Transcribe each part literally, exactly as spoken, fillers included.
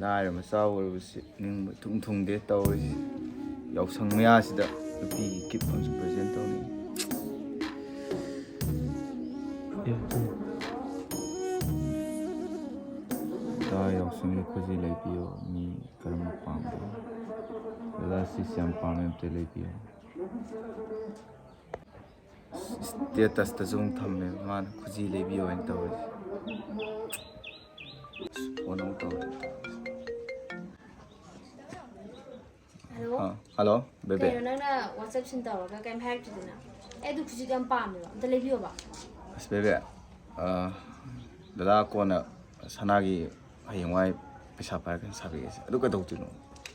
ꯂꯥꯏꯔ ꯃꯆꯥ ꯑꯣꯏꯔꯨꯕꯁꯤ ꯅꯤꯡꯕ ꯏꯊꯨꯡ ꯊꯨꯡꯗꯦ ꯇꯧꯔꯤꯁꯤ꯫ ꯌꯥꯎꯁꯪ ꯃꯌꯥꯁꯤꯗ ꯅꯨꯄꯤꯒꯤ ꯒꯤꯐ ꯑꯃꯁꯨ ꯄ꯭ꯔꯖꯦꯟ ꯇꯧꯅꯤꯡꯉꯤ꯫ ꯗꯥ ꯌꯥꯎꯁꯪꯒꯤ ꯈꯨꯖꯤ ꯂꯩꯕꯤꯌꯣ꯫ ꯃꯤ ꯀꯔꯝꯕ ꯄꯥꯝꯕ? ꯗꯥꯗꯥ ꯁꯤꯁꯦ ꯌꯥꯝ ꯄꯥꯝꯃꯦ, ꯑꯝꯇ ꯂꯩꯕꯤꯌꯣ꯫ ꯁ꯭ꯇꯦꯇꯁꯇꯁꯨ ꯑꯃꯨꯛ ꯊꯝꯃꯦ ꯃꯥꯅ ꯈꯨꯖꯤ ꯂꯩꯕꯤꯌꯣ ꯍꯥꯏꯅ ꯇꯧꯔꯤꯁꯦ꯫ ꯐꯣꯟ ꯑꯃꯨꯛ ꯇꯧꯔꯦ꯫ ꯍꯜꯂꯣ꯫ ꯑꯥ, ꯍꯜꯂꯣ, ꯕꯦꯕꯦ꯫ ꯀꯩꯅꯣ ꯅꯪꯅ WhatsApp ꯁꯤꯟ ꯇꯧꯔꯒ ꯀꯩꯝ ꯍꯥꯏꯔꯛꯇ꯭ꯔꯤꯗꯨꯅ? ꯑꯩ ꯑꯗꯨ ꯈꯨꯖꯤꯗꯣ ꯌꯥꯝ ꯄꯥꯝꯃꯦꯕ, ꯑꯝꯇ ꯂꯩꯕꯤꯌꯣꯕ꯫ ꯑꯁ, ꯕꯦꯕꯦ, ꯑꯥ, ꯗꯗꯥ ꯀꯣꯟꯅ ꯁꯅꯥꯒꯤ ꯍꯌꯦꯡꯋꯥꯏ ꯄꯩꯁꯥ ꯄꯥꯏꯔꯀꯥꯟꯗ ꯁꯥꯕꯤꯒꯦꯁꯦ꯫ ꯑꯗꯨ ꯀꯩꯗꯧꯗꯣꯏꯅꯣ?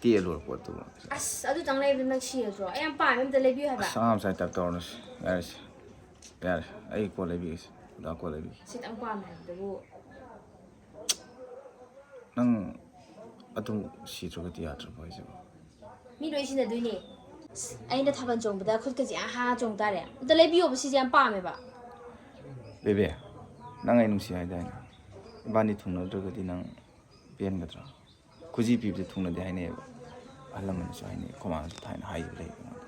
ꯇꯦꯛꯑ ꯂꯣꯏꯔ ꯄꯣꯠꯇꯨꯕꯨ꯫ ꯑꯁ, ꯑꯗꯨꯇꯪ ꯂꯩꯕꯗ ꯅꯪ ꯁꯤꯔꯗ꯭ꯔꯣ? ꯑꯩ ꯌꯥꯝ ꯄꯥꯝꯃꯦ, ꯑꯝꯇ ꯂꯩꯕꯤꯌꯨ ꯍꯥꯏꯕ꯫ ꯑꯁ, ꯑꯉꯥꯡ ꯃꯆꯥꯒꯤ ꯇꯥꯏꯞ ꯇꯧꯔꯅꯨꯁꯦ꯫ ꯌꯥꯔꯦꯁꯦ꯫ ꯌꯥꯔꯦ, ꯑꯩ ꯀꯣꯟ ꯂꯩꯕꯤꯒꯦꯁꯦ꯫ ꯗꯗꯥ ꯀꯣꯟ ꯂꯩꯕꯤꯒꯦ꯫ ꯁꯤꯇꯪ ꯄꯥꯝꯃꯦ ꯍꯥꯏꯕꯗꯨꯕꯨ꯫ ꯅꯪ ꯑꯗꯨ ꯁꯤꯗ꯭ꯔꯒꯗꯤ ꯌꯥꯗ꯭ꯔꯕꯣ ꯍꯥꯏꯁꯤꯕꯣ? ꯃꯤ ꯂꯣꯏ ꯁꯤꯟꯅꯗꯣꯏꯅꯦ꯫ ꯑꯁ, ꯑꯩꯅ ꯊꯥꯕꯜ ꯆꯣꯡꯕꯗ ꯈꯨꯠꯀꯁꯦ ꯑꯥ ꯍꯥ ꯆꯣꯡ ꯇꯥꯔꯦ꯫ ꯑꯝꯇ ꯂꯩꯕꯤꯌꯣꯕ, ꯁꯤꯁꯦ ꯌꯥꯝ ꯄꯥꯝꯃꯦꯕ꯫ ꯕꯦꯕꯦ, ꯅꯪ ꯑꯩ ꯅꯨꯡꯁꯤ ꯍꯥꯏꯗꯥꯏꯅꯦ? ꯏꯕꯥꯅꯤ ꯊꯨꯡꯅꯗ꯭ꯔꯒꯗꯤ ꯅꯪ ꯄꯦꯟꯒꯗ꯭ꯔꯥ? ꯈꯨꯖꯤ ꯄꯤꯕꯗ ꯊꯨꯡꯅꯗꯦ ꯍꯥꯏꯅꯩꯌꯦꯕ꯫ ꯑꯍꯜ ꯂꯃꯟꯅꯁꯨ ꯍꯥꯏꯅꯩ, ꯑꯩꯈꯣꯏ ꯃꯥꯅꯁꯨ ꯊꯥꯏꯅ ꯍꯥꯏꯈꯤꯕ ꯂꯩ ꯑꯩꯉꯣꯟꯗ꯫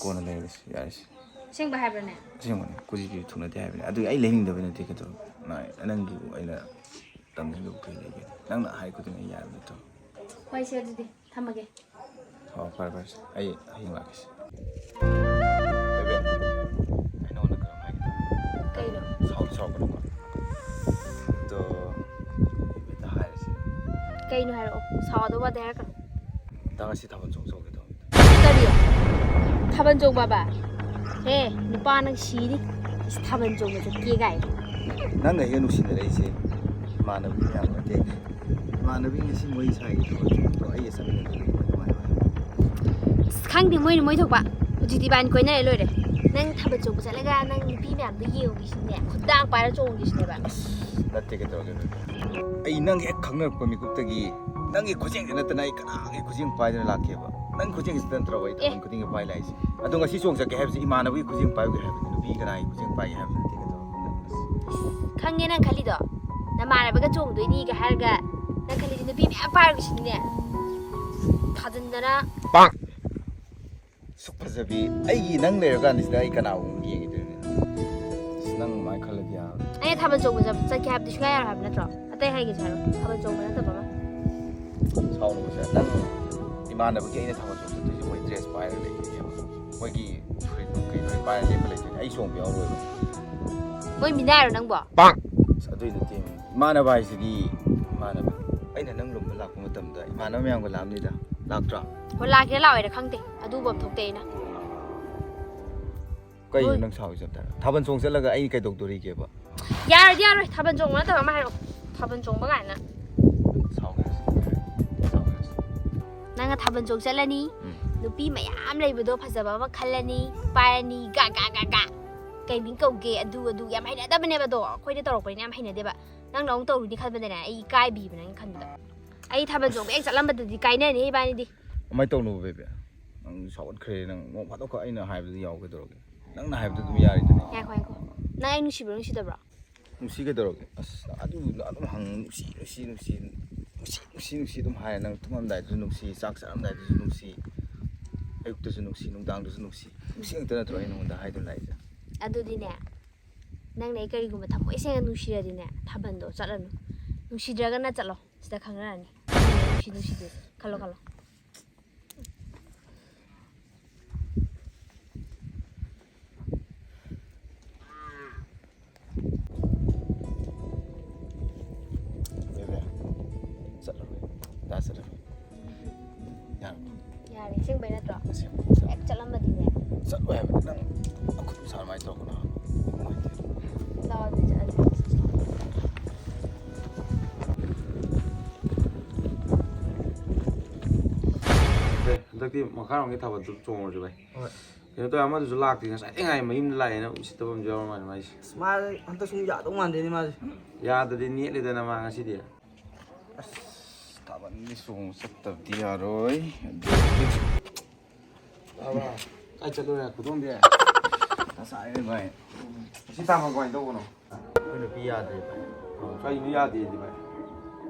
ꯀꯣꯟꯅ ꯂꯩꯔꯁꯤ, ꯌꯥꯔꯁꯤ꯫ ꯑꯁꯦꯡꯕ ꯍꯥꯏꯕ꯭ꯔꯅꯦ? ꯑꯁꯦꯡꯕꯅꯦ, ꯈꯨꯖꯤ ꯄꯤꯕ ꯊꯨꯡꯅꯗꯦ ꯍꯥꯏꯕꯅꯦ꯫ ꯑꯗꯨ ꯑꯩ ꯂꯩꯅꯤꯡꯗꯕꯩ ꯅꯠꯇꯦ, ꯀꯩꯗꯧꯔꯒꯦ? ꯅꯪ-, ꯅꯪꯒꯤꯕꯨ ꯑꯩꯅ ꯇꯝꯅꯤꯡꯗꯕ ꯀꯩ ꯂꯩꯒꯦ? ꯅꯪꯅ ꯍꯥꯏ ꯈꯨꯗꯤꯡ ꯑꯩ ꯌꯥꯕ ꯅꯠꯇ꯭ꯔꯣ? ꯍꯣꯏꯁꯦ, ꯑꯗꯨꯗꯤ ꯊꯝꯃꯒꯦ꯫ ꯍꯣ, ꯐꯔꯦ, ꯐꯔꯦ꯫ ꯑꯩ ꯍꯌꯦꯡ ꯂꯥꯛꯀꯦꯁꯦ꯫ ꯕꯦꯕꯦ, ꯑꯩ ꯅꯉꯣꯟꯗ ꯀꯩꯅꯣꯝ ꯍꯥꯏꯒꯦ ꯇꯧꯕꯅꯦ꯫ ꯀꯩꯅꯣ? ꯁꯥꯎꯗꯤ ꯁꯥꯎꯒꯅꯨꯀꯣ꯫ ꯑꯗꯣ, ꯕꯦꯕꯦꯗ ꯍꯥꯏꯔꯁꯤ꯫ ꯀꯩꯅꯣ ꯍꯥꯏꯔꯛꯑꯣ꯫ ꯁꯥꯎꯗꯧ ꯋꯥꯗꯤ ꯍꯥꯏꯔꯛꯀꯅꯨ꯫ ꯅꯪ ꯉꯁꯤ ꯊꯥꯕꯜ ꯆꯣꯡ ꯆꯣꯡꯒꯦ ꯇꯧꯕꯅꯦ꯫ ꯀꯔꯤ? ꯊꯥꯕꯜ ꯆꯣꯡꯕꯕ? ꯍꯦ, ꯅꯨꯄꯥ ꯅꯪ ꯁꯤꯅꯤ꯫ ꯏꯁ, ꯊꯥꯕꯜ ꯆꯣꯡꯕ ꯆꯠꯀꯦ ꯀꯥꯏ꯫ ꯅꯪꯒ ꯍꯦꯛ ꯅꯨꯡꯁꯤꯅꯔꯛꯏꯁꯦ ꯏꯃꯥꯟꯅꯕꯤ ꯃꯌꯥꯝ ꯃꯇꯦꯡ꯫ ꯏꯃꯥꯟꯅꯕꯤ ꯉꯁꯤ ꯃꯣꯏ ꯁꯥꯏꯒꯤ ꯊꯕꯛ ꯆꯠꯄꯗꯣ ꯑꯩꯒ ꯆꯠꯃꯤꯟꯅꯗꯣꯏꯅꯦ ꯅꯨꯡꯉꯥꯏ ꯅꯨꯡꯉꯥꯏ꯫ ꯑꯁ, ꯈꯪꯗꯦ, ꯃꯣꯏꯅ ꯃꯣꯏ ꯊꯣꯛꯄ꯫ ꯍꯧꯖꯤꯛꯇꯤ ꯏꯕꯥꯅꯤ ꯀꯣꯏꯅꯔꯦ ꯂꯣꯏꯔꯦ꯫ ꯅꯪ ꯊꯥꯕꯜ ꯆꯣꯡꯕ ꯆꯠꯂꯒ ꯅꯪ ꯅꯨꯄꯤ ꯃꯌꯥꯝꯗꯣ ꯌꯦꯡꯉꯨꯒꯦꯁꯤꯅꯦ꯫ ꯈꯨꯗꯥꯡ ꯄꯥꯏꯔ ꯆꯣꯡꯉꯨꯒꯦꯁꯤꯅꯦꯕ꯫ ꯑꯁ, ꯅꯠꯇꯦ, ꯀꯩꯗꯧꯔꯒꯦ ꯕꯦꯕꯦ? ꯑꯩ ꯅꯪ ꯍꯦꯛ ꯈꯪꯅꯔꯛꯄ ꯃꯤꯀꯨꯞꯇꯒꯤ ꯅꯪꯒꯤ ꯈꯨꯖꯦꯡꯁꯦ ꯅꯠꯇꯅ ꯑꯩ ꯀꯅꯥꯒꯤ ꯈꯨꯖꯦꯡ ꯄꯥꯏꯗꯅ ꯂꯥꯛꯀꯦꯕ? ꯅꯪ ꯈꯨꯖꯦꯡꯁꯤꯗ ꯅꯠꯇ꯭ꯔꯕ ꯑꯩ ꯑꯦ꯫ ꯊꯥꯕꯜ ꯈꯨꯗꯤꯡꯒꯤ ꯄꯥꯏ ꯂꯥꯛꯏꯁꯦ꯫ ꯑꯗꯣ ꯉꯁꯤ ꯆꯣꯡ ꯆꯠꯀꯦ ꯍꯥꯏꯕꯁꯦ ꯏꯃꯥꯟꯅꯕꯒꯤ ꯈꯨꯖꯦꯡ ꯄꯥꯏꯔꯨꯒꯦ ꯍꯥꯏꯕꯅꯤ, ꯅꯨꯄꯤ ꯀꯅꯥꯒꯤ ꯈꯨꯖꯦꯡ ꯄꯥꯏꯒꯦ ꯍꯥꯏꯕ ꯅꯠꯇꯦ, ꯀꯩꯗꯧꯔꯒꯦ? ꯈꯪꯉꯦ ꯅꯪ ꯈꯜꯂꯤꯗꯣ, ꯅꯃꯥꯟꯅꯕꯒ ꯆꯣꯡꯗꯣꯏꯅꯤꯒ ꯍꯥꯏꯔꯒ ꯅꯪ ꯈꯜꯂꯤꯁꯤ ꯅꯨꯄꯤ ꯃꯌꯥꯝ ꯄꯥꯏꯔꯨꯁꯤꯅꯤꯅꯦ꯫ ꯊꯥꯖꯤꯟꯗꯅ꯫ ꯁꯨꯛ ꯐꯖꯕꯤ ꯑꯩꯒꯤ ꯅꯪ ꯂꯩꯔꯀꯥꯟꯗ ꯁꯤꯗ ꯑꯩ ꯀꯅꯥꯕꯨ ꯑꯃꯨꯛ ꯌꯦꯡꯈꯤꯗꯣꯏꯅꯣ? ꯑꯁ, ꯅꯪ ꯑꯗꯨꯃꯥꯏꯅ ꯈꯜꯂꯗꯤ ꯌꯥꯔꯣꯏ꯫ ꯑꯩꯅ ꯊꯥꯕꯜ ꯆꯣꯡꯕ ꯆꯠ- ꯆꯠꯀꯦ ꯍꯥꯏꯕꯗꯤ ꯁꯨꯡꯌꯥ ꯌꯥꯔꯣꯏ ꯍꯥꯏꯕ ꯅꯠꯇ꯭ꯔꯣ? ꯑꯇꯩ ꯍꯥꯏꯒꯦꯁꯨ ꯍꯥꯏꯔꯣ, ꯊꯥꯕꯜ ꯆꯣꯡꯕ ꯅꯠꯇꯕ ꯑꯃ꯫ ꯁꯥꯎꯅꯨꯁꯦ, ꯅꯪ ꯏꯃꯥꯟꯅꯕꯒꯤ ꯑꯩꯅ ꯊꯥꯕꯜ ꯆꯣꯡ ꯆꯠꯇꯣꯏꯁꯦ ꯃꯣꯏ ꯗ꯭ꯔꯦꯁ ꯄꯥꯏꯔꯒ ꯂꯩꯗꯣꯏꯅꯦꯕ꯫ ꯃꯣꯏꯒꯤ ꯐꯨꯔꯤꯠ ꯅꯨꯡ ꯀꯩ ꯂꯣꯏ ꯄꯥꯏꯔ ꯂꯦꯞꯄ ꯂꯩꯗꯣꯏꯅꯦ, ꯑꯩ ꯆꯣꯡꯕ ꯌꯥꯎꯔꯣꯏꯕ꯫ ꯃꯣꯏ ꯃꯤꯅꯥꯏꯔꯣ ꯅꯪꯕꯣ? ꯑꯁ, ꯑꯗꯨꯏ ꯅꯠꯇꯦ, ꯏꯃꯥꯟꯅꯕ ꯍꯥꯏꯁꯤꯗꯤ ꯏꯃꯥꯟꯅꯕ꯫ ꯑꯩꯅ ꯅꯪ ꯂꯨꯝꯕ ꯂꯥꯛꯄ ꯃꯇꯝꯗ ꯏꯃꯥꯟꯅꯕ ꯃꯌꯥꯝꯒ ꯂꯥꯛꯑꯝꯅꯤꯗ, ꯂꯥꯛꯇ꯭ꯔꯥ? ꯍꯣꯏ, ꯂꯥꯛꯀꯦꯔꯥ ꯂꯥꯛꯑꯣꯏꯔꯥ ꯈꯪꯗꯦ, ꯑꯗꯨꯕꯨ ꯑꯃ ꯊꯣꯛꯇꯦ ꯑꯩꯅ꯫ ꯀꯩꯅꯣ ꯍꯣꯏ꯫ ꯅꯪ ꯁꯥꯎꯔꯤꯁꯦ ꯑꯝꯇ? ꯊꯥꯕꯜ ꯆꯣꯡ ꯆꯠꯂꯒ ꯑꯩ ꯀꯩꯗꯧꯗꯣꯔꯤꯒꯦꯕ? ꯌꯥꯔꯗꯤ ꯌꯥꯔꯣꯏ, ꯊꯥꯕꯜ ꯆꯣꯡꯕ ꯅꯠꯇꯕ ꯑꯃ ꯍꯥꯏꯔꯛꯑꯣ꯫ ꯊꯥꯕꯜ ꯆꯣꯡꯕ ꯀꯥꯏꯅ꯫ ꯁꯥꯎꯒꯦ, ꯁꯥꯎꯒꯦ꯫ ꯅꯪꯅ ꯊꯥꯕꯜ ꯆꯣꯡ ꯆꯠꯂꯅꯤ, ꯎꯝ꯫ ꯅꯨꯄꯤ ꯃꯌꯥꯝ ꯂꯩꯕꯗꯣ ꯐꯖꯕ ꯑꯃ ꯈꯜꯂꯅꯤ, ꯄꯥꯏꯔꯅꯤ, ꯒꯥ ꯒꯥ ꯒꯥ ꯒꯥ꯫ ꯀꯩ ꯃꯤꯡ ꯀꯧꯒꯦ? ꯑꯗꯨ ꯑꯗꯨ ꯌꯥꯝ ꯍꯩꯅꯗꯕꯅꯦꯕ ꯑꯗꯣ, ꯑꯩꯈꯣꯏꯗ ꯇꯧꯔꯛꯄꯅꯤꯅ ꯌꯥꯝ ꯍꯩꯅꯗꯦꯕ꯫ ꯅꯪꯅ ꯑꯃꯨꯛ ꯇꯧꯔꯨꯅꯤ ꯈꯟꯕꯗꯅꯦ ꯑꯩ ꯏꯀꯥꯏꯕꯤꯕ ꯅꯪ ꯈꯟꯕꯗ꯫ ꯑꯩ ꯊꯥꯕꯜ ꯆꯣꯡꯕ ꯍꯦꯛ ꯆꯠꯂꯝꯕꯗꯗꯤ ꯀꯥꯏꯅꯅꯤ ꯏꯕꯥꯅꯤꯗꯤ꯫ ꯀꯃꯥꯏꯅ ꯇꯧꯅꯣ ꯕꯦꯕꯤ? ꯅꯪ ꯁꯥꯎꯒꯠꯈ꯭ꯔꯦ, ꯅꯪ ꯅꯣꯡ ꯐꯥꯗꯣꯛꯈꯛ ꯑꯩꯅ ꯍꯥꯏꯕꯗ ꯌꯥꯎꯒꯦ ꯇꯧꯔꯒꯦ꯫ ꯅꯪꯅ ꯍꯥꯏꯕꯗ ꯑꯗꯨꯝ ꯌꯥꯔꯤꯗꯨꯅꯤ꯫ ꯉꯥꯏꯈꯣ, ꯉꯥꯏꯈꯣ꯫ ꯅꯪ ꯑꯩ ꯅꯨꯡꯁꯤꯕ꯭ꯔꯣ ꯅꯨꯡꯁꯤꯗꯕ꯭ꯔꯣ? ꯅꯨꯡꯁꯤ ꯀꯩꯗꯧꯔꯒꯦ? ꯑꯁ, ꯑꯗꯨ ꯑꯗꯨꯝ ꯍꯪ, ꯅꯨꯡꯁꯤ, ꯅꯨꯡꯁꯤ, ꯅꯨꯡꯁꯤ, ꯅꯨꯡꯁꯤ, ꯅꯨꯡꯁꯤ, ꯅꯨꯡꯁꯤ ꯑꯗꯨꯝ ꯍꯥꯏ꯫ ꯅꯪ ꯇꯨꯝꯃꯝꯗꯥꯏꯗꯁꯨ ꯅꯨꯡꯁꯤ, ꯆꯥꯛ ꯆꯥꯔꯝꯗꯥꯏꯗꯁꯨ ꯅꯨꯡꯁꯤ, ꯑꯌꯨꯛꯇꯁꯨ ꯅꯨꯡꯁꯤ, ꯅꯨꯡꯗꯥꯡꯗꯁꯨ ꯅꯨꯡꯁꯤ꯫ ꯅꯨꯡꯁꯤ ꯉꯛꯇ ꯅꯠꯇ꯭ꯔꯣ ꯑꯩ ꯅꯉꯣꯟꯗ ꯍꯥꯏꯗꯨꯅ ꯂꯥꯛꯏꯁꯦ? ꯑꯗꯨꯗꯤꯅꯦ, ꯅꯪꯅ ꯑꯩ ꯀꯔꯤꯒꯨꯝꯕ ꯊꯃꯣꯏ ꯁꯦꯡꯅ ꯅꯨꯡꯁꯤꯔꯗꯤꯅꯦ, ꯊꯥꯕꯜꯗꯣ ꯆꯠꯂꯅꯨ꯫ ꯅꯨꯡꯁꯤꯗ꯭ꯔꯒꯅ ꯆꯠꯂꯣ꯫ ꯁꯤꯗ ꯈꯪꯅꯔꯅꯤ꯫ ꯅꯨꯡꯁꯤ ꯅꯨꯡꯁꯤꯗꯦ꯫ ꯈꯜꯂꯣ, ꯈꯜꯂꯣ꯫ ꯕꯦꯕꯦ, ꯆꯠꯂꯔꯣꯏ꯫ ꯗꯥ ꯆꯠꯂꯔꯣꯏ꯫ ꯌꯥꯔꯕꯣ? ꯌꯥꯔꯦ, ꯑꯁꯦꯡꯕꯩ ꯅꯠꯇ꯭ꯔꯣ? ꯑꯁꯦꯡꯕ꯫ ꯍꯦꯛ ꯆꯠꯂꯝꯃꯗꯤꯅꯦ꯫ ꯆꯠꯂꯣꯏ ꯍꯥꯏꯕ꯫ ꯅꯪ ꯅꯈꯨꯠ ꯃꯁꯥ ꯑꯗꯨꯃꯥꯏꯅ ꯇꯧꯔꯛꯀꯅꯣ ꯍꯥꯏꯕ꯫ ꯅꯨꯡꯉꯥꯏꯇꯦ꯫ ꯂꯥꯛꯑꯣ ꯑꯗꯨꯗꯤ ꯆꯠꯂꯁꯤ꯫ ꯑꯦ, ꯍꯟꯗꯛꯇꯤ ꯃꯈꯥꯔꯣꯝꯒꯤ ꯊꯥꯕꯜꯗꯨ ꯆꯣꯡꯉꯨꯔꯁꯤ ꯚꯥꯏ꯫ ꯍꯣꯏ꯫ ꯀꯩꯅꯣ ꯇꯧꯋꯦ, ꯑꯃꯗꯨꯁꯨ ꯂꯥꯛꯇꯦ꯫ ꯉꯁꯥꯏꯗꯩ ꯉꯥꯏ ꯃꯌꯨꯝꯗ ꯂꯥꯛꯑꯦꯅ ꯎꯁꯤꯠꯇꯕ ꯑꯃꯁꯨ ꯌꯥꯎꯔ ꯃꯥꯜꯂꯦ ꯃꯥꯏꯁꯦ꯫ ꯑꯁ, ꯃꯥ ꯍꯟꯗꯛ ꯁꯨꯝ ꯌꯥꯗꯧ ꯃꯥꯟꯗꯦꯅꯦ ꯃꯥꯁꯦ꯫ ꯌꯥꯗꯗꯤ ꯅꯦꯠꯂꯦꯗꯅ ꯃꯥ ꯉꯁꯤꯗꯤ꯫ ꯑꯁ, ꯊꯥꯕꯜꯗꯤ ꯆꯣꯡ ꯆꯠꯇꯕꯗꯤ ꯌꯥꯔꯣꯏ꯫ ꯑꯗꯨ ꯇꯥꯕ꯭ꯔꯥ? ꯀꯥꯏ ꯆꯠꯂꯨꯔꯦ ꯈꯨꯗꯣꯡꯗꯤ? ꯉꯁꯥꯏꯅꯦ ꯚꯥꯏ꯫ ꯁꯤ ꯇꯥꯃꯣ ꯀꯃꯥꯏꯅ ꯇꯧꯕꯅꯣ? ꯑꯩꯈꯣꯏ ꯅꯨꯄꯤ ꯌꯥꯗ꯭ꯔꯦ ꯚꯥꯏ꯫ ꯀꯩꯅꯣ ꯌꯥꯗꯦꯗꯤ ꯚꯥꯏ?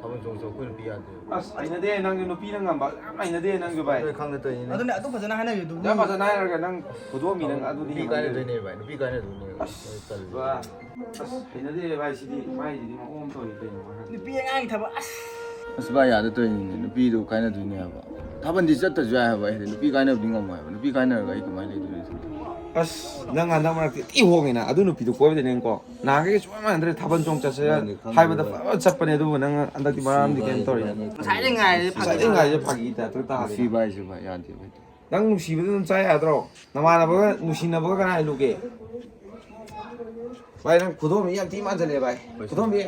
ꯊꯥꯕꯜ ꯆꯣꯡ ꯆꯣꯡ ꯑꯩꯈꯣꯏ ꯅꯨꯄꯤ ꯌꯥꯗꯦ꯫ ꯑꯁ, ꯍꯩꯅꯗꯦ, ꯅꯪꯁꯨ ꯅꯨꯄꯤꯅ ꯉꯝꯕ ꯌꯥꯝ ꯍꯩꯅꯗꯦ ꯅꯪꯁꯨ, ꯚꯥꯏ꯫ ꯅꯣꯏ ꯈꯪꯅ ꯇꯧꯔꯤꯅꯤ꯫ ꯑꯗꯨꯅꯦ, ꯑꯗꯨ ꯐꯖꯅ ꯍꯥꯏꯅꯕꯤꯌꯨ, ꯑꯗꯨ ꯌꯥꯝ ꯐꯖꯅ ꯍꯥꯏꯔꯒ ꯅꯪ ꯈꯨꯗꯣꯝꯕꯤ, ꯅꯪ ꯑꯗꯨꯗꯤ ꯅꯨꯄꯤ ꯍꯦꯟꯃꯟꯈ꯭ꯔꯦ꯫ ꯀꯥꯏꯅꯗꯣꯏꯅꯦ, ꯚꯥꯏ, ꯅꯨꯄꯤ ꯀꯥꯏꯅꯗꯣꯏꯅꯦ꯫ ꯑꯁ, ꯅꯣꯏ ꯇꯜꯂꯤ꯫ ꯚꯥꯏ꯫ ꯑꯁ, ꯍꯩꯅꯗꯦ, ꯚꯥꯏ, ꯁꯤꯗꯤ ꯃꯥꯏꯁꯤꯗꯤ ꯃꯑꯣꯡ ꯑꯃ ꯇꯧꯔꯤ ꯀꯩꯅꯣ, ꯚꯥꯏ꯫ ꯅꯨꯄꯤ ꯑꯉꯥꯡꯒꯤ ꯊꯕꯛ, ꯑꯁ꯫ ꯑꯁ, ꯚꯥꯏ, ꯌꯥꯗ ꯇꯧꯔꯤꯅꯤꯅꯦ, ꯅꯨꯄꯤꯗꯨ ꯀꯥꯏꯅꯗꯣꯏꯅꯦ ꯍꯥꯏꯕ꯫ ꯊꯥꯕꯜꯗꯤ ꯆꯠꯇ꯭ꯔꯁꯨ ꯌꯥꯏ ꯍꯥꯏꯕ, ꯑꯩꯗꯤ ꯅꯨꯄꯤ ꯀꯥꯏꯅꯕꯗꯤ ꯉꯝꯃꯣꯏ ꯍꯥꯏꯕ꯫ ꯅꯨꯄꯤ ꯀꯥꯏꯅꯔꯒ ꯑꯩ ꯀꯃꯥꯏꯅ ꯂꯩꯗꯣꯏꯅꯣ ꯏꯊꯟꯇ? ꯑꯁ, ꯅꯪ ꯍꯟꯗꯛ ꯃꯔꯛꯇꯤ ꯊꯤ ꯍꯣꯡꯉꯦꯅ, ꯑꯗꯨ ꯅꯨꯄꯤꯗꯨ ꯀꯣꯏꯕꯗꯩꯅꯦꯀꯣ꯫ ꯅꯍꯥꯟꯈꯩ ꯁꯨꯡꯃꯥꯟ ꯃꯥꯟꯅꯗ꯭ꯔꯦ, ꯊꯥꯕꯜ ꯆꯣꯡ ꯆꯠꯁꯦ ꯃꯥꯅꯤ, ꯈꯪꯗꯦ ꯍꯥꯏꯕꯗ ꯚꯥꯏ꯫ ꯐꯖꯅ ꯆꯠꯄꯅꯦ, ꯑꯗꯨꯕꯨ ꯅꯪ ꯍꯟꯗꯛꯇꯤ ꯃꯔꯝꯗꯤ ꯀꯩꯝ ꯇꯧꯔꯤꯅꯦ꯫ ꯉꯁꯥꯏꯗꯩ ꯉꯥꯏꯔꯤꯁꯦ ꯐꯥꯒꯤ ꯉꯁꯥꯏꯗꯩ ꯉꯥꯏꯔꯤꯁꯦ ꯐꯥꯒꯤ ꯇꯥꯏꯞꯇ ꯇꯥꯔꯦ꯫ ꯅꯨꯡꯁꯤꯕ ꯍꯥꯏꯁꯦ ꯚꯥꯏ ꯌꯥꯗꯦ ꯚꯥꯏ꯫ ꯅꯪ ꯅꯨꯡꯁꯤꯕꯗ ꯑꯗꯨꯝ ꯆꯥ ꯌꯥꯗ꯭ꯔꯣ? ꯅꯃꯥꯟꯅꯕꯒ ꯅꯨꯡꯁꯤꯅꯕꯒ ꯀꯅꯥ ꯍꯦꯜꯂꯨꯒꯦ? ꯚꯥꯏ, ꯅꯪ ꯈꯨꯗꯣꯝꯕꯤ ꯌꯥꯝ ꯊꯤ ꯃꯥꯟꯁꯤꯜꯂꯦ, ꯚꯥꯏ꯫ ꯍꯣꯏ, ꯁꯦ꯫ ꯈꯨꯗꯣꯝꯕꯤ꯫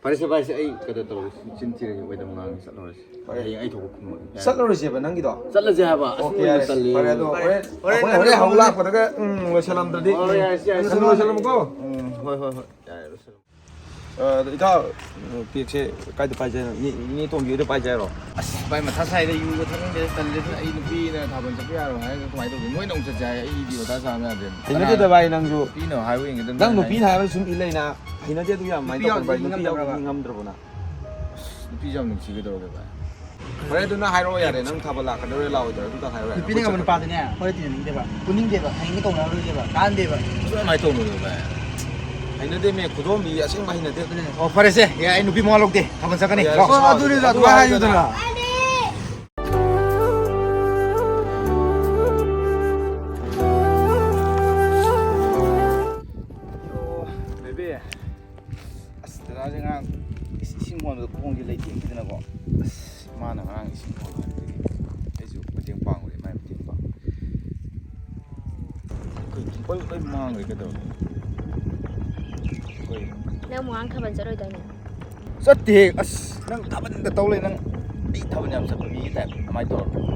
ꯐꯔꯦꯁꯦ ꯚꯥꯏ, ꯁꯦ, ꯑꯩ ꯀꯩꯅꯣ ꯇꯧꯔꯒꯦ, ꯆꯤꯟ ꯊꯤꯔꯒꯦ, ꯑꯣꯏꯗꯕ ꯉꯥꯡꯉꯦ, ꯆꯠꯂꯨꯔꯁꯤ꯫ ꯐꯔꯦ꯫ ꯍꯌꯦꯡ ꯑꯩ ꯊꯣꯛꯄ ꯈꯨꯝꯃꯒꯦ꯫ ꯌꯥꯔꯦ꯫ ꯆꯠꯂꯨꯔꯁꯦꯕ ꯅꯪꯒꯤꯗꯣ? ꯆꯠꯂꯁꯦ ꯍꯥꯏꯕ꯫ ꯑꯁ, ꯑꯣꯀꯦ, ꯃꯣꯏꯅ ꯌꯥꯔꯦ꯫ ꯇꯜꯂꯦ꯫ ꯐꯔꯦ ꯑꯗꯣ, ꯍꯣꯔꯦꯟ, ꯍꯣꯔꯦꯟ, ꯑꯩꯈꯣꯏ ꯍꯣꯔꯦꯟ ꯍꯧ ꯂꯥꯛꯄꯗꯒ, ꯎꯝ, ꯂꯣꯏꯁꯜꯂꯝꯗ꯭ꯔꯗꯤ꯫ ꯍꯣꯏ, ꯌꯥꯔꯦꯁꯦ, ꯌꯥꯔꯦꯁꯦ꯫ ꯂꯣꯏꯁꯜꯂꯨ, ꯂꯣꯏꯁꯜꯂꯝꯃꯨꯀꯣ꯫ ꯎꯝ, ꯍꯣꯏ, ꯍꯣꯏ, ꯍꯣꯏ꯫ ꯌꯥꯔꯦ, ꯂꯣꯏꯁꯜꯂꯝꯃꯨ꯫ ꯑ, ꯑꯗꯣ ꯏꯇꯥꯎ, ꯇꯦꯛꯁꯦ ꯀꯥꯏꯗ ꯄꯥꯏꯖꯦ ꯍꯥꯏꯅꯣ? ꯏꯅꯦ, ꯏꯅꯦ ꯇꯣꯝꯕꯤ ꯍꯣꯏꯗ ꯄꯥꯏꯖꯦ ꯍꯥꯏꯔꯣ? ꯑꯁ, ꯚꯥꯏ, ꯃꯊꯥ ꯁꯥꯏꯗ, ꯌꯨꯒ ꯊꯛꯅꯤꯡꯗꯦ, ꯇꯜꯂꯦꯗ꯫ ꯑꯩ ꯅꯨꯄꯤꯅ ꯊꯥꯕꯜ ꯆꯠꯄ ꯌꯥꯔꯣꯏ ꯍꯥꯏꯔꯒ ꯀꯃꯥꯏꯅ ꯇꯧꯗꯣꯏꯅꯣ? ꯃꯣꯏꯅ ꯑꯃꯨꯛ ꯆꯠꯁꯦ ꯍꯥꯏ, ꯑꯩꯗꯤ ꯃꯊꯥ ꯁꯥꯕꯅ ꯌꯥꯗ꯭ꯔꯦ꯫ ꯍꯩꯅꯗꯦꯗ, ꯚꯥꯏ, ꯅꯪꯁꯨ꯫ ꯅꯨꯄꯤꯅ ꯍꯥꯏꯕ ꯏꯟꯒꯗꯕꯅꯤ ꯅꯪ ꯍꯥꯏ꯫ ꯅꯨꯄꯤꯅ ꯍꯥꯏꯕ ꯁꯨꯝ ꯏꯜ ꯂꯩꯅ꯫ ꯍꯩꯅꯗꯦ, ꯑꯗꯨ ꯌꯥꯝ ꯃꯥꯏꯅ ꯅꯨꯄꯤ ꯇꯧꯒꯅꯨ, ꯚꯥꯏ꯫ ꯌꯥꯎꯗ꯭ꯔꯗꯤ ꯅꯨꯄꯤ ꯌꯥꯎꯗ꯭ꯔꯗꯤ ꯉꯝꯗꯕ꯭ꯔꯕ? ꯉꯝꯗ꯭ꯔꯕꯣ ꯅꯪ? ꯑꯁ, ꯅꯨꯄꯤꯁꯦ ꯌꯥꯝ ꯅꯨꯡꯁꯤ, ꯀꯩꯗꯧꯔꯒꯦ, ꯚꯥꯏ? ꯐꯔꯦ, ꯑꯗꯨ ꯅꯪ ꯍꯥꯏꯔꯛꯑꯣ ꯌꯥꯔꯦ, ꯅꯪ ꯊꯥꯕꯜ ꯂꯥꯛꯀꯗꯧꯔꯦ ꯂꯥꯛꯑꯣꯏꯗꯣꯏꯔꯥ ꯑꯗꯨꯗ ꯍꯥꯏꯔꯣ ꯌꯥꯔꯦ꯫ ꯅꯨꯄꯤꯅ ꯉꯝꯕ ꯅꯨꯄꯥꯗꯤꯅꯦ, ꯍꯣꯔꯦꯟ ꯇꯤꯟꯅꯅꯤꯡꯗꯦꯕ, ꯄꯨꯅꯤꯡꯗꯦꯕ, ꯍꯌꯦꯡꯗꯤ ꯀꯧꯅꯔꯔꯣꯏꯁꯦꯕ, ꯀꯥꯟꯗꯦꯕ꯫ ꯑꯗꯨꯃꯥꯏꯅ ꯇꯧꯅꯨꯗ, ꯚꯥꯏ꯫ ꯍꯩꯅꯗꯦꯃꯦ, ꯈꯨꯗꯣꯝꯕꯤ ꯑꯁꯦꯡꯕ ꯍꯩꯅꯗꯦ꯫ ꯑꯗꯨꯅꯦ꯫ ꯑꯣ, ꯐꯔꯦꯁꯦ, ꯌꯥꯏ, ꯑꯩ ꯅꯨꯄꯤ ꯃꯋꯥ ꯂꯧꯗꯦ, ꯊꯥꯕꯜ ꯆꯠꯀꯅꯤ꯫ ꯌꯥꯔꯦ, ꯂꯥꯛꯑꯣ꯫ ꯁꯦ, ꯑꯗꯨꯅꯤꯗ, ꯑꯗꯨꯃꯥꯏꯅ ꯍꯥꯏꯌꯨꯗꯅ꯫ ꯑꯣ, ꯕꯦꯕꯤ꯫ ꯑꯁ, ꯗꯗꯥꯁꯦ ꯉꯔꯥꯡ ꯏꯁ-, ꯏꯁꯤꯡ ꯍꯣꯟꯕꯗ ꯈꯣꯡꯁꯦ ꯂꯩꯊꯦꯛꯈꯤꯗꯅꯀꯣ꯫ ꯑꯁ, ꯏꯃꯥꯅ ꯉꯔꯥꯡ ꯏꯁꯤꯡ ꯍꯣꯜꯂꯣ ꯍꯥꯏꯕꯗꯒꯤ ꯑꯩꯁꯨ ꯃꯇꯦꯡ ꯄꯥꯡꯉꯨꯔꯦ, ꯃꯥꯏ ꯃꯇꯦꯡ ꯄꯥꯡ-, ꯑꯩꯈꯣꯏ ꯄꯨꯡꯄꯩ ꯂꯣꯏ ꯃꯥꯡꯈ꯭ꯔꯦ, ꯀꯩꯗꯧꯔꯒꯦ? ꯑꯩꯈꯣꯏ ꯅꯪ ꯃꯣꯏꯔꯥꯡ ꯊꯥꯕꯜ ꯆꯠꯂꯣꯏꯗꯥꯏꯅꯦ? ꯆꯠꯇꯦꯍꯦ꯫ ꯑꯁ, ꯅꯪ ꯊꯥꯕꯜꯗ ꯇꯧ ꯂꯩ, ꯅꯪ꯫ ꯑꯩ ꯊꯥꯕꯜ ꯌꯥꯝ ꯆꯠꯄ ꯃꯤꯒꯤ ꯇꯥꯏꯞ ꯑꯗꯨꯃꯥꯏꯅ ꯇꯧꯔꯛꯀꯅꯨ꯫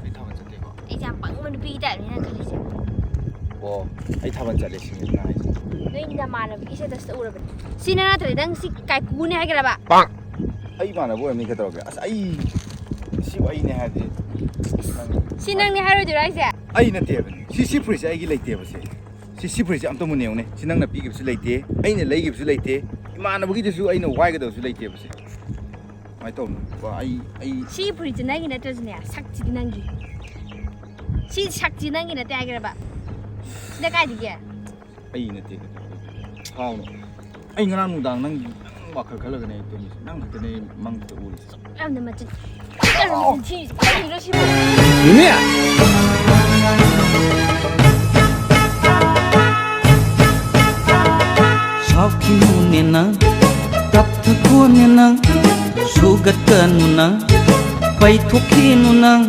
ꯑꯩ ꯊꯥꯕꯜ ꯆꯠꯇꯦꯀꯣ꯫ ꯑꯩꯁꯦ ꯌꯥꯝ ꯄꯪꯕ ꯅꯨꯄꯤꯒꯤ ꯇꯥꯏꯞꯅꯤ ꯅꯪ ꯈꯜꯂꯤꯁꯦ꯫ ꯑꯣ, ꯑꯩ ꯊꯥꯕꯜ ꯆꯠꯂꯦ ꯁꯤꯅꯤ ꯅꯪ ꯍꯥꯏꯁꯦ꯫ ꯅꯣꯏ ꯅꯃꯥꯟꯅꯕꯒꯤ status ꯇ ꯎꯔꯕꯅꯦ꯫ ꯁꯤ ꯅꯪ ꯅꯠꯇ꯭ꯔꯗꯤ ꯅꯪ ꯁꯤ ꯀꯥꯏꯀꯨꯅꯦ ꯍꯥꯏꯒꯦꯔꯕ? ꯑꯩ ꯏꯃꯥꯟꯅꯕ ꯑꯣꯏꯔꯝꯅꯤ, ꯀꯩꯗꯧꯔꯒꯦ? ꯑꯁ, ꯑꯩ ꯁꯤꯕꯨ ꯑꯩꯅꯦ ꯍꯥꯏꯔꯗꯤ ꯅꯪ ꯁꯤ ꯅꯪꯅꯦ ꯍꯥꯏꯔꯣꯏꯗꯣꯏꯔꯣ ꯍꯥꯏꯁꯦ? ꯑꯩ ꯅꯠꯇꯦꯕ꯫ ꯁꯤ, ꯁꯤ ꯐꯨꯔꯤꯠꯁꯦ ꯑꯩꯒꯤ ꯂꯩꯇꯦꯕ ꯁꯦ꯫ ꯁꯤ, ꯁꯤ ꯐꯨꯔꯤꯠꯁꯦ ꯑꯝꯇ ꯃꯨꯟꯅ ꯌꯦꯡꯉꯨꯅꯦ꯫ ꯁꯤ ꯅꯪꯅ ꯄꯤꯈꯤꯕꯁꯨ ꯂꯩꯇꯦ, ꯑꯩꯅ ꯂꯩꯈꯤꯕꯁꯨ ꯂꯩꯇꯦ, ꯏꯃꯥꯟꯅꯕꯒꯤꯗꯨꯁꯨ ꯑꯩꯅ ꯋꯥꯏꯒꯗꯕꯁꯨ ꯂꯩꯇꯦꯕ ꯁꯦ꯫ ꯀꯃꯥꯏꯅ ꯇꯧꯕꯅꯣ? ꯋꯥ, ꯑꯩ, ꯑꯩ ꯁꯤ ꯐꯨꯔꯤꯠꯁꯦ ꯅꯪꯒꯤ ꯅꯠꯇ꯭ꯔꯁꯨꯅꯦ, ꯁꯛꯁꯤꯗꯤ ꯅꯪꯒꯤ꯫ ꯁꯤ ꯁꯛꯁꯤ ꯅꯪꯒꯤ ꯅꯠꯇꯦ ꯍꯥꯏꯒꯦꯔꯕ? ꯁꯤꯅ ꯀꯥꯏꯗꯒꯤ? ꯑꯩ ꯅꯠꯇꯦ꯫ ꯁꯥꯎꯅꯨ꯫ ꯑꯩ ꯉꯔꯥꯡ ꯅꯨꯡꯗꯥꯡ ꯅꯪ, ꯅꯪ ꯋꯥꯈꯜ ꯈꯜꯂꯒꯅꯦ ꯑꯩ ꯇꯨꯝꯃꯤꯁꯦ꯫ ꯅꯪ ꯈꯛꯇꯅꯦ ꯑꯩ ꯃꯪꯗ ꯎꯔꯤꯁꯦ꯫ ꯌꯥꯝꯅ ꯃꯆꯤꯟ, ꯌꯥꯝꯅ ꯃꯆꯤꯟ ꯊꯤꯔꯤꯁꯦ꯫ ꯀꯔꯤꯅꯣ ꯁꯤꯕꯨ? ꯃꯤꯃꯤ! ꯁꯥꯎꯈꯤꯅꯨꯅꯦ ꯅꯪ, ꯇꯞꯊꯈꯣꯅꯦ ꯅꯪ, ꯁꯨꯒꯠꯀꯅꯨ ꯅꯪ, ꯄꯩꯊꯣꯛꯈꯤꯅꯨ ꯅꯪ꯫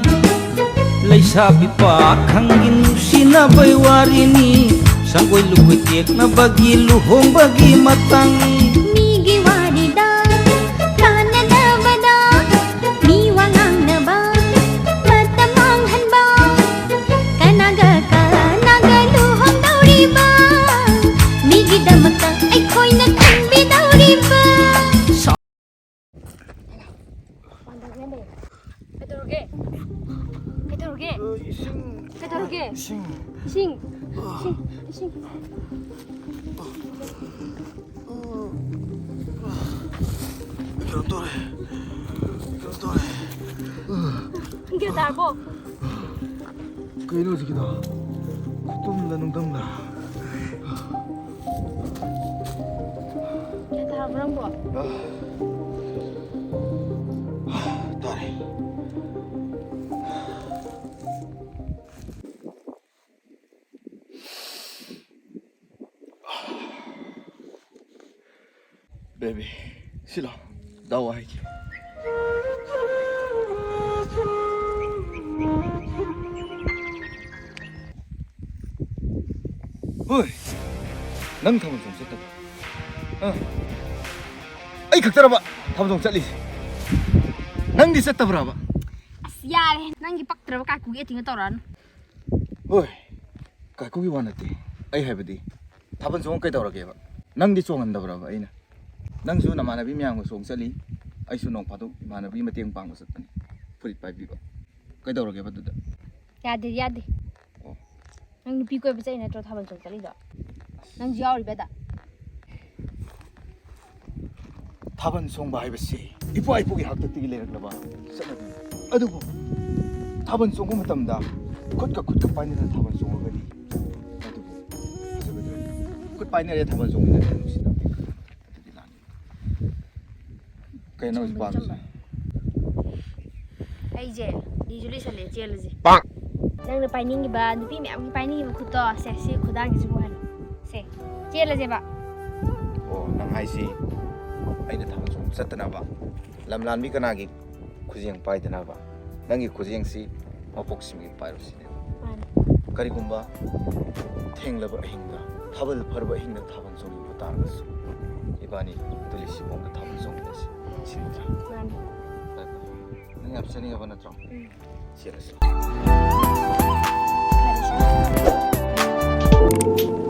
ꯂꯩꯁꯥꯕꯤ ꯄꯥꯈꯪꯒꯤ ꯅꯨꯡꯁꯤꯅꯕꯩ ꯋꯥꯔꯤꯅꯤ, ꯁꯪꯒꯣꯏ ꯂꯨꯀꯣꯏ ꯇꯦꯛꯅꯕꯒꯤ ꯂꯨꯍꯣꯡꯕꯒꯤ ꯃꯇꯥꯡꯅꯤ꯫ ꯃꯤꯒꯤ ꯋꯥꯔꯤꯗ ꯀꯥꯟꯅꯗꯕꯗ ꯃꯤ ꯋꯥ ꯉꯥꯡꯅꯕ ꯃꯇꯝ ꯃꯥꯡꯍꯟꯕ꯫ ꯀꯅꯥꯒ ꯀꯅꯥꯒ ꯂꯨꯍꯣꯡꯗꯧꯔꯤꯕ? ꯃꯤꯒꯤꯗꯃꯛꯇ ꯑꯩꯈꯣꯏꯅ ꯈꯟꯕꯤꯗꯧꯔꯤꯕ꯫ ꯀꯩꯗꯧꯔꯒꯦ? ꯀꯩꯗꯧꯔꯒꯦ? ꯏꯁꯤꯡ꯫ ꯀꯩꯗꯧꯔꯒꯦ? ꯏꯁꯤꯡ꯫ ꯏꯁꯤꯡ꯫ ꯏꯁꯤꯡ꯫ ꯏꯁꯤꯡ꯫ ꯀꯩꯅꯣ ꯇꯧꯔꯦ꯫ ꯀꯩꯅꯣ ꯇꯧꯔꯦ꯫ ꯄꯨꯡ ꯀꯌꯥ ꯇꯥꯔꯕꯣ? ꯀꯩꯅꯣ ꯍꯧꯖꯤꯛꯀꯤꯗꯣ? ꯈꯨꯇꯨꯝꯗ ꯅꯨꯡꯗꯝꯗ꯫ ꯒ꯭ꯌꯥꯟ ꯇꯥꯔꯕꯣ ꯅꯪꯕꯣ? ꯇꯥꯔꯦ꯫ ꯕꯦꯕꯤ, ꯁꯤꯂꯣ꯫ ꯗꯥꯎ ꯍꯥꯏꯒꯦ꯫ ꯍꯣꯏ, ꯅꯪ ꯊꯥꯕꯜ ꯆꯣꯡ ꯆꯠꯇꯕ? ꯑ? ꯑꯩ ꯈꯛꯇꯔꯕ ꯊꯥꯕꯜ ꯆꯣꯡ ꯆꯠꯂꯤꯁꯦ? ꯅꯪꯗꯤ ꯆꯠꯇꯕ꯭ꯔꯕ? ꯑꯁ, ꯌꯥꯔꯦ, ꯅꯪꯒꯤ ꯄꯛꯇ꯭ꯔꯕ ꯀꯥꯀꯨꯒꯤ acting ꯇꯧꯔꯛꯑꯅꯨ꯫ ꯍꯣꯏ, ꯀꯥꯏꯀꯨꯒꯤ ꯋꯥ ꯅꯠꯇꯦ꯫ ꯑꯩ ꯍꯥꯏꯕꯗꯤ, ꯊꯥꯕꯜ ꯆꯣꯡ ꯀꯩꯗꯧꯔꯒꯦꯕ? ꯅꯪꯗꯤ ꯆꯣꯡꯍꯟꯗꯕ꯭ꯔꯕ ꯑꯩꯅ? ꯅꯪꯁꯨ ꯅꯃꯥꯟꯅꯕꯤ ꯃꯌꯥꯝꯒ ꯆꯣꯡ ꯆꯠꯂꯤ, ꯑꯩꯁꯨ ꯅꯣꯡ ꯐꯥꯗꯣꯛ ꯏꯃꯥꯟꯅꯕꯤ ꯃꯇꯦꯡ ꯄꯥꯡꯕ ꯆꯠꯄꯅꯤ, ꯐꯨꯔꯤꯠ ꯄꯥꯏꯕꯤꯕ꯫ ꯀꯩꯗꯧꯔꯒꯦꯕ ꯑꯗꯨꯗ? ꯌꯥꯗꯦ, ꯌꯥꯗꯦ꯫ ꯑꯣ꯫ ꯅꯪ ꯅꯨꯄꯤ ꯀꯣꯏꯕ ꯆꯠꯂꯤ ꯅꯠꯇ꯭ꯔꯣ ꯊꯥꯕꯜ ꯆꯣꯡ ꯆꯠꯂꯤꯗꯣ? ꯅꯪꯁꯨ ꯌꯥꯎꯔꯤꯕ ꯑꯗ? ꯊꯥꯕꯜ ꯆꯣꯡꯕ ꯍꯥꯏꯕꯁꯤ ꯏꯄꯥ ꯏꯄꯨꯒꯤ ꯍꯥꯛꯇꯛꯇꯒꯤ ꯂꯩꯔꯛꯂꯕ ꯆꯠꯅꯕꯤꯅꯤ꯫ ꯑꯗꯨꯕꯨ ꯊꯥꯕꯜ ꯆꯣꯡꯕ ꯃꯇꯝꯗ ꯈꯨꯠꯀ ꯈꯨꯠꯀ ꯄꯥꯏꯅꯗꯅ ꯊꯥꯕꯜ ꯆꯣꯡꯉꯒꯗꯤ ꯃꯗꯨꯕꯨ ꯐꯖꯒꯗ꯭ꯔꯅꯤ꯫ ꯈꯨꯠ ꯄꯥꯏꯅꯔꯦ ꯊꯥꯕꯜ ꯆꯣꯡꯃꯤꯟꯅꯔꯦ ꯅꯨꯡꯁꯤꯅꯕ꯫ ꯑꯗꯨꯗꯤ ꯂꯥꯟꯅꯤ꯫ ꯀꯩꯅꯣ ꯍꯧꯖꯤꯛ ꯄꯥꯝꯃꯤꯁꯦ? ꯑꯩꯁꯦ ꯂꯤꯁꯨ ꯂꯤꯁꯜꯂꯦ, ꯆꯦꯜꯂꯁꯦ꯫ ꯅꯪꯅ ꯄꯥꯏꯅꯤꯡꯉꯤꯕ, ꯅꯨꯄꯤ ꯃꯌꯥꯝꯒꯤ ꯄꯥꯏꯅꯤꯡꯉꯤꯕ ꯈꯨꯠꯇꯣ, ꯁꯦ, ꯁꯤ ꯈꯨꯗꯥꯡꯁꯤꯁꯨ ꯄꯨꯍꯜꯂꯣ꯫ ꯁꯦ, ꯆꯦꯜꯂꯁꯦꯕ꯫ ꯑꯣ, ꯅꯪ ꯍꯥꯏꯁꯤ ꯑꯩꯅ ꯊꯥꯕꯜ ꯆꯣꯡꯕ ꯆꯠꯇꯅꯕ, ꯂꯝ ꯂꯥꯟꯕꯤ ꯀꯅꯥꯒꯤ ꯈꯨꯖꯦꯡ ꯄꯥꯏꯗꯅꯕ, ꯅꯪꯒꯤ ꯈꯨꯖꯦꯡꯁꯤ ꯃꯄꯣꯛ ꯁꯤꯝꯒꯤ ꯄꯥꯏꯔꯣ ꯁꯤꯅꯦꯕ꯫ ꯃꯥꯅꯤ꯫ ꯀꯔꯤꯒꯨꯝꯕ ꯊꯦꯡꯂꯕ ꯑꯍꯤꯡꯗ, ꯊꯥꯕꯜ ꯐꯔꯕ ꯑꯍꯤꯡꯗ ꯊꯥꯕꯜ ꯆꯣꯡꯅꯤꯡꯕ ꯇꯥꯔꯒꯁꯨ, ꯏꯕꯥꯅꯤ ꯇꯨꯂꯤꯁꯤꯕꯣꯡꯗ ꯊꯥꯕꯜ ꯆꯣꯡꯃꯤꯟꯅꯁꯤ, ꯁꯤ ꯅꯠꯇ꯭ꯔꯥ? ꯃꯥꯅꯤ꯫ ꯐꯔꯦ, ꯐꯔꯦ꯫ ꯅꯪ ꯌꯥꯝ ꯆꯠꯅꯤꯡꯉꯕ ꯅꯠꯇ꯭ꯔꯣ? ꯎꯝ꯫ ꯆꯦꯜꯂꯁꯤ꯫ ꯐꯔꯦ, ꯁꯦ꯫